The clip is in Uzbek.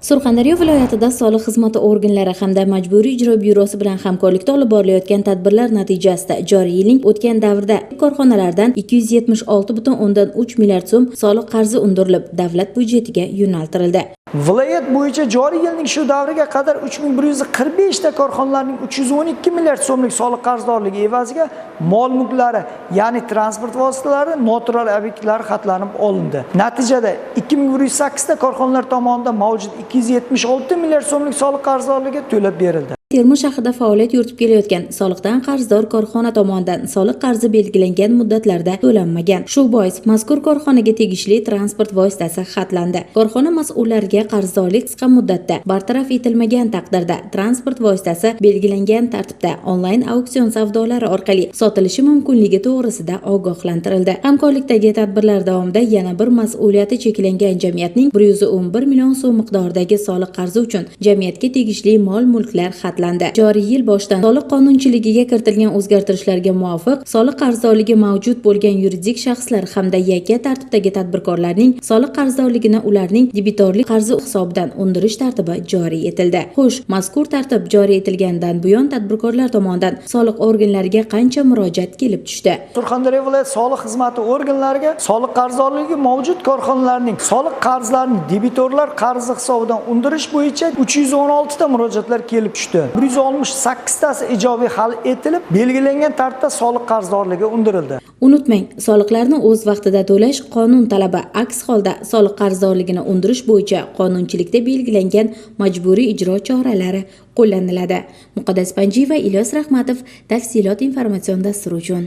Surxondaryo viloyatida soliq xizmati organlari hamda Majburiy ijro byurosi bilan hamkorlikda olib borilayotgan tadbirlar natijasida joriy yilning o'tgan davrida korxonalardan 276,3 milliard so'm soliq qarzi undirilib, davlat byudjetiga yo'naltirildi. Viloyat bo'yicha joriy yilning shu davriga qadar 3145 ta korxonalarning 312 milliard so'mlik soliq qarzdorligi evaziga mol-mulklari, ya'ni transport vositalari, noturar obyektlari xatlanib olindi. Natijada 2108 ta korxonalar tomonidan mavjud 276 milliard so'mlik soliq qarzdorligi to'lab berildi. Termiz shahrida faoliyat yuritib kelayotgan soliqdan qarzdor korxona tomonidan soliq qarzi belgilangan muddatlarda to'lanmagan. Shu bois mazkur korxonaga tegishli transport vositasi xatlandi. Korxona mas'ullariga qarzdorlik qisqa muddatda bartaraf etilmagan taqdirda transport vositasi belgilangan tartibda onlayn auksion savdolari orqali sotilishi mumkinligi to'g'risida ogohlantirildi. Hamkorlikdagi tadbirlar davomida yana bir mas'uliyati cheklangan jamiyatning 111 million so'm miqdoridagi soliq qarzi uchun jamiyatga tegishli mol-mulklar xatlandi. Joriy yil boshidan soliq qonunchiligiga kiritilgan o'zgartirishlarga muvofiq soliq qarzdorligi mavjud bo'lgan yuridik shaxslar hamda yakka tartibdagi tadbirkorlarning soliq qarzdorligini ularning debitorlik qarzi hisobidan undirish tartibi joriy etildi. Xo'sh, mazkur tartib joriy etilgandan buyon tadbirkorlar tomonidan soliq organlariga qancha murojaat kelib tushdi? Surxondaryo viloyat soliq xizmati organlariga soliq qarzdorligi mavjud korxonalarning soliq qarzlarini debitorlar qarzi hisobidan undirish bo'yicha 316 ta murojaatlar kelib tushdi. 168 tasi ijobiy hal etilib, belgilangan tartibda soliq qarzdorligi undirildi. Unutmang, soliqlarni o'z vaqtida to'lash qonun talabi. Aks holda soliq qarzdorligini undirish bo'yicha qonunchilikda belgilangan majburiy ijro choralari qo'llaniladi. Muqaddas Panjiyeva, Ilyos Rahmatov, Tafsilot informatsion dasturi uchun.